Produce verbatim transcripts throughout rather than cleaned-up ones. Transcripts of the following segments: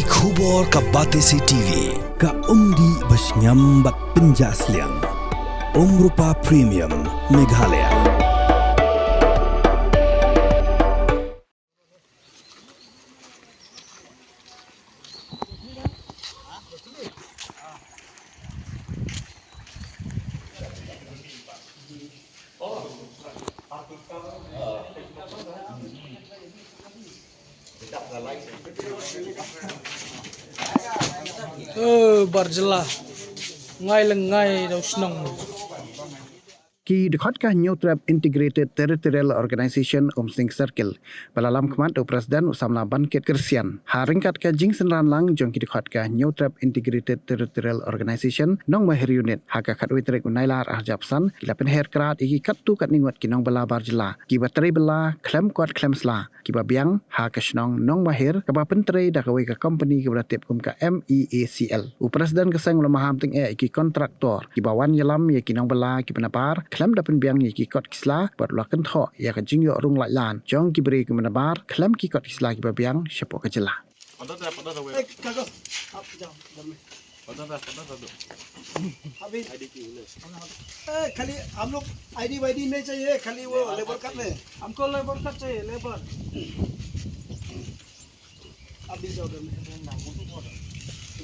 Khubor ka Batesi T V, ka umdih ba shngiam bad pynjah sliang. Umrupa Premium, Meghalaya. Eh, bar jylla. Ngai leng ngai da u shnong. Ki dkhot ka Hynñiewtrep Integrated Territorial Organization Umsning Circle, ba la lam khmat da u President u samla Bankit Kyrsian. Ha ryngkat ka jingsynran lang jong ki dkhot ka Hynñiewtrep Integrated Territorial Organization Nongmahir Unit ha ka khatwei tarik u Nailar arhajar arphew san, ki la pynher krad ïa ki katto katne ngut ki nongbylla bar jylla kiba trei bylla khlem kot khlem sla, kiba biang ha ka shnong Nongmahir, kaba pyntrei da kawei ka kompani kaba la tip kum ka M E A C L. U President ka seng u la maham tyngeh ïa ki kontraktor kiba wan ïalam ïa ki nongbylla kiba nabar khlem da pynbiang ïa ki kot ki sla, bad u la kynthoh ïa ka jingïoh rung laitlan jong ki briew kiba nabar khlem ki kot ki sla kiba biang shapoh ka jylla. ए, कागज, आप जाओ, घर में। अभी। ए, खाली हम लोग आईडी वाईडी नहीं चाहिए, खाली वो लेबर कार्ड में। हमको लेबर कार्ड चाहिए, लेबर। आप भी जाओ घर में।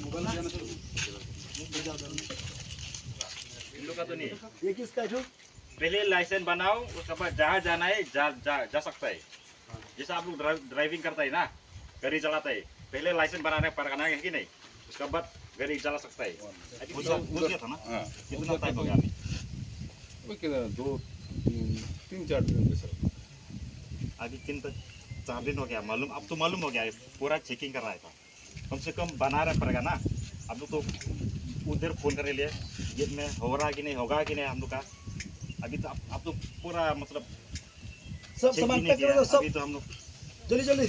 मोबाइल से जाना शुरू। जाओ घर में। इन लोग का तो नहीं है। ये किसका है जो? पहले लाइसेंस बनाओ, उसके बाद जहाँ जाना है, जा, जा, जा सकता है। जैसे आप लोग ड्राइव-, ड्राइविंग करता है ना, गाड़ी चलाता है, पहले लाइसेंस बनाना पड़ेगा ना, है कि नहीं? उसके बाद गाड़ी चला सकता है। अभी पूछ लिया, पूछ लिया था ना? हाँ। कितना टाइम हो गया अभी? वो कितना, दो, तीन, तीन चार दिन में सर। अभी तीन तक चार दिन हो गया, मालूम, अब तो मालूम हो गया, पूरा चेकिंग कर रहा है था। कम से कम बनाना पड़ेगा ना। आप लोग तो उधर फोन करने लिए, गेट में हो रहा कि नहीं, होगा कि नहीं हम लोग का। अभी तो आप, आप तो पूरा मतलब सब चेक सामान भी नहीं पैक कर किया। दो, सब। अभी तो हम लोग जल्दी, जल्दी।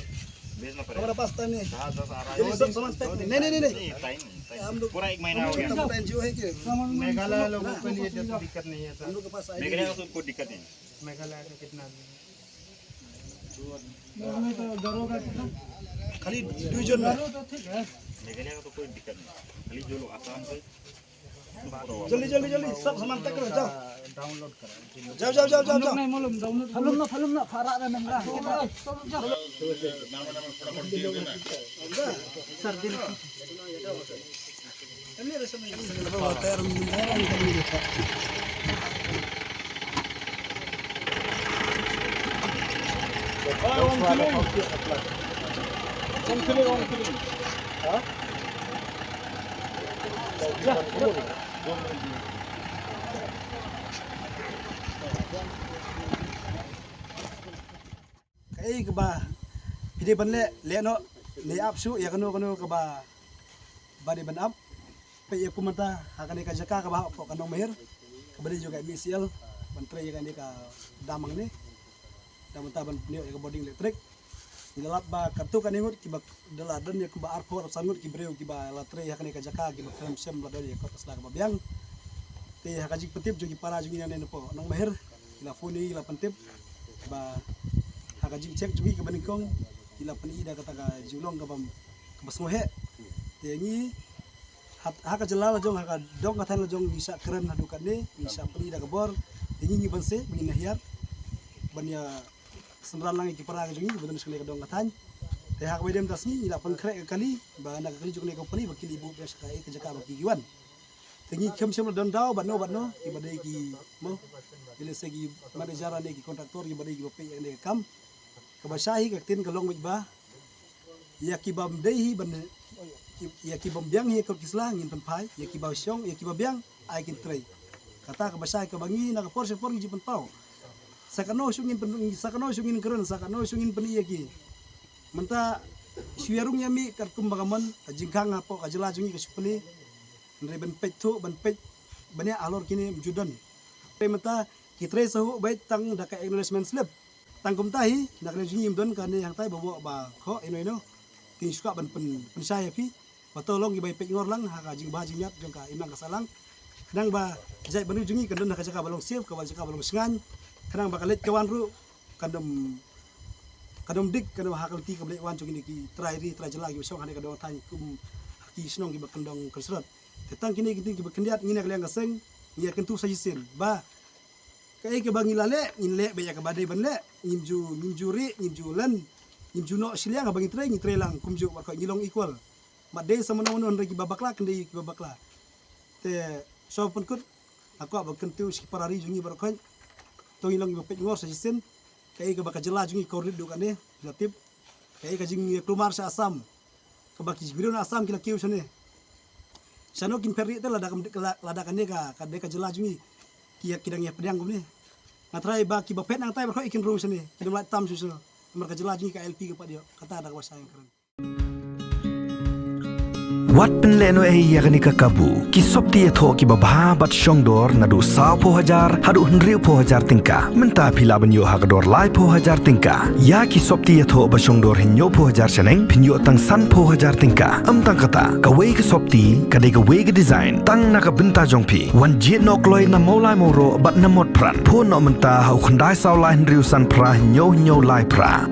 भेजना पड़ेगा। हमारे पास टाइम नहीं है। जहाज, जहाज आ रहा है। जल्दी सब सामान पैक। नहीं, नहीं, नहीं, नहीं। नहीं, टाइम नहीं, टाइम। हम लोग पूरा एक महीना हो गया। हम लोग एनजीओ है कि मेघालय लोगों के लिए तो दिक्कत नहीं है, सर। हम लोग के पास आइडिया मेघालय नहीं का है। तो कोई दिक्कत नहीं। मेघालय का कितना आदमी है? खाली दुई जन ना। मेघालय का तो कोई दिक्कत नहीं, खाली जो लोग आसाम से। जल्दी, जल्दी, जल्दी, सब सामान पैक करो, जाओ। डाउनलोड करो। जाओ, जाओ, जाओ, जाओ, जाओ। नहीं मालूम, डाउनलोड। मालूम ना, मालूम ना, फारा ना नंगा। सर, दिन। Kaei kaba phi dei ban leh, leh noh, ne ap shuh ïa kano kano kaba, ba dei ban ap. Peit ïa kum mynta ha kane ka jaka kaba hapoh ka Nongmahir, kaba dei jong ka M E C L, ban trei ïa kane ka dam hangne. Da mynta ban pynïoh ïa ka bording elektrik. Ngi la lap ba katto katne ngut kiba da la don ïa kumba arphew arphew san ngut ki briew kiba la trei ha kane ka jaka kiba khlem shym la don ïa ka kot ka sla kaba biang. Te ha ka jingpyntip jong ki para jong ngi nangne napoh Nongmahir, ki la phone ïa ngi, ki la pyntip ba ha ka jingcheck jong ngi kaba nyngkong, ki la pyni da kata ka jinglong kaba, kaba sngewheh. Te ngi ha, ha ka jylla la jong, ha ka dong ka thaiñ la jong, ngi shah kren haduh katne, ngi shah pyni da ka bor. Te ngi, ngi ban seh, ba ngin hiar ban ïa synran lang ïa ki para ka jong ngi ba don sha kane ka dong ka thaiñ. Te ha kaba ïadei mynta sngi ngi la pynkhreh ka kali ba na ka kali jong kane ka company ba ki la buh biang sha kaei ka jaka ba ki wan. Te ngi khlem shym la don daw bad no bad no kiba dei ki, mo, ki lehse ki manager ne ki contractor kiba dei kiba peit ïa kane ka kam. Kaba shai hi ka ktien ka long beit ba ïa ki bym dei hi ban, ïa ki bym biang hi kot ki sla ngin pynphai, ïa ki ba shong, ïa ki ba biang ai kin trei. Kata kaba shai kaba ngi na ka por sha ka por ngi ju pynpaw. Sa kano shu ngin pyn, sa kano shu ngin kren, sa kano shu ngin pyni ïa ki. Mynta shu ïarung ïa mih katkum ba ka mon, ka jingkhang hapoh ka jylla jong ngi ka shu plie. Hynrei ban peit thuh, ban peit ban ïa halor kine ym ju don. Hynrei mynta ki trei sa huh beit tang da ka acknowledgement slip. Tang kumta hi, na ka liang jong ngi ym don kane hangtai ba bok ba khoh ino ino. Te ngi shu kwah ban pyn, pynshai ïa phi ba to long kiba ïa peit ngor lang ha ka jingbha jingmiat jong ka imlang ka sahlang. Khnang ba jait bynriew jong ngi kan don ha ka jaka ba long safe, ka jaka ba long shngaiñ. Khnang ba ka leit ka wan ruh kan ym ka dom dik, ka dom ha ka lynti ka ba leh wan jong kine ki trai ri trai jylla kiba shong hangne ka dong thaiñ kum ha ki shnong kiba kyndong kynsyrot. Te tang kine ki, kiba khyndiat ngi na ka liang ka seng ngi ïa kyntu sa shisien ba kaei kaba ngi la leh ngin leh beit ïa kaba dei ban leh, ngim ju, ngim ju rieh, ngim ju len, ngim ju noh shiliang, haba ngi trei ngi trei lang kumjuh, bad ka ngi long equal. Mat dei sa mano mano hynrei kiba bakla kyndit kiba bakla. Te shuwa pynkut nga kwah ban kyntu sha ki para ri jong ngi baroh khoit, to ngi long kiba peit ngor sa shisien. Kaei kaba ka jylla jong ngi ka kordit duh kane, phi la tip. Kaei ka jingïaklumar sha Assam, kaba ki briew na Assam ki la kiew shane. Shano kin phet rieh te lada ka, lada kane ka, ka dei ka jylla jong ngi, ki, ki dang ïa pdiang kumne. Nga tharai ba kiba phet nangtai baroh khoit kin rung shane, kin ym lait tam shuh shuh. Namar ka jylla jong ngi ka I L P ka pat ïoh, kata da kaba shai ïa nga kren. Wat pynlehnohei ïa kane ka kabu, ki sopti ïathoh kiba bha bad shongdor naduh sawphew hajar haduh hynriewphew hajar tyngka. Mynta phi lah ban ïoh ha ka dor laiphew hajar tyngka. Ïa ki sopti ïathoh ba shongdor hynñiewphew hajar shaneng phin ïoh tang sanphew hajar tyngka. Ym tang kata, kawei ka sopti ka dei kawei ka design tang na ka bynta jong phi. Wan jied noh kloi na Mawlai Mawroh bad na Motphran. Phone noh mynta ha u khyndai saw lai hynriew san phra hynñiew hynñiew lai phra.